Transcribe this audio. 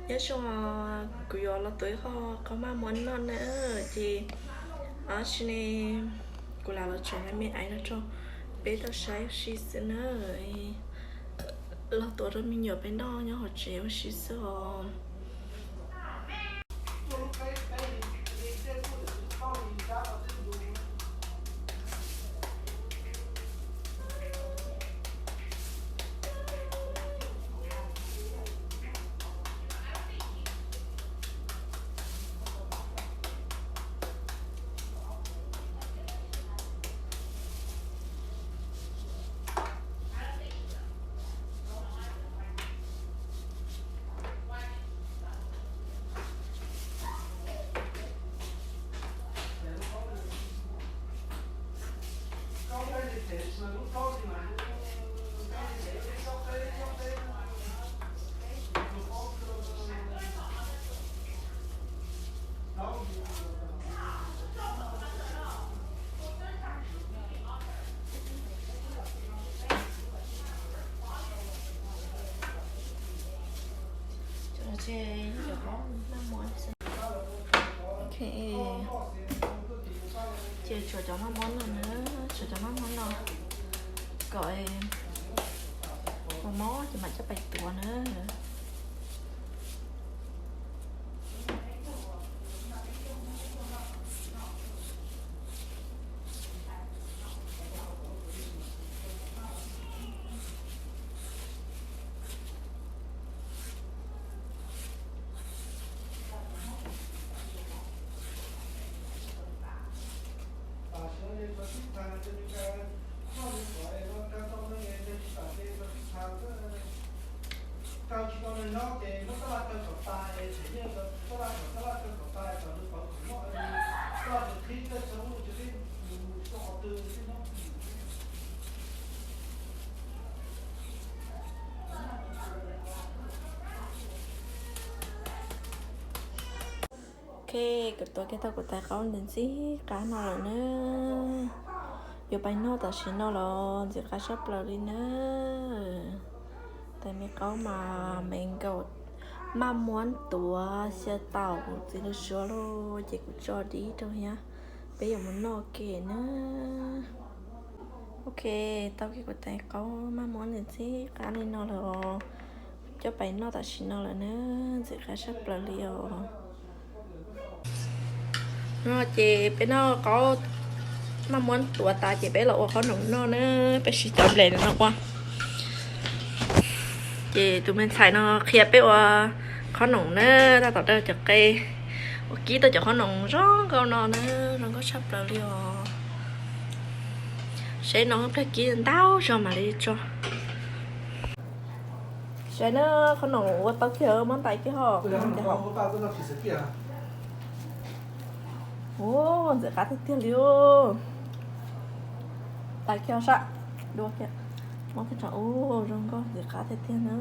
Nyob zoo, kuv yuav los tuav ib qho qau maj muab noj na, ces tab sis ne kuv lam los tso me me aiv no rau peb tau saib ua si xwb na. Los tuav rau me nyuam peb noj nyob hauv tsev ua si xwb os. Ces tshuav cov maj muab no na, tshuav cov maj muab no kom mus mob ces mam coj pais tuav na. Ok, kuv tuav kiag tau kuv tais qaub ntawd ntxim qab no lawm na. Yuav pais noj tam sim no los ntxim qab saj plaws li na. Tais me qaub mas me nkaus, maj muab tuav xyaw taum txiv lws suav lauj, ces kuv tso dib rau thiab, peb yuav mus noj ke na. Ok, tau kiag kuv tais qaub maj muab ntxim qab li no lawm os. Coj pais noj tam sim no lawm na, ntxim qab saj plaws li os. No ces peb noj qaub maj muab tuav tas ces peb los ua qhob noom noj na, peb siv cov nplej no ua. Ces tus me ntxhais no qhia peb ua qhob noom na, tab tom dawj cov qe uas kib tau cov qhob noom zoo nkauj no na, zoo nkauj tshaj plaws li os. Saib no plag kib ntau zog mam li tso. Saib na, qhob noom ua tau kiag, muab ntais kiag ho. Ua, ntxim qab tiag tiag li. Ntais kiag sab, dua kiag, muab kiag rau, ua zoo nkauj ntxim qab tiag tiag na.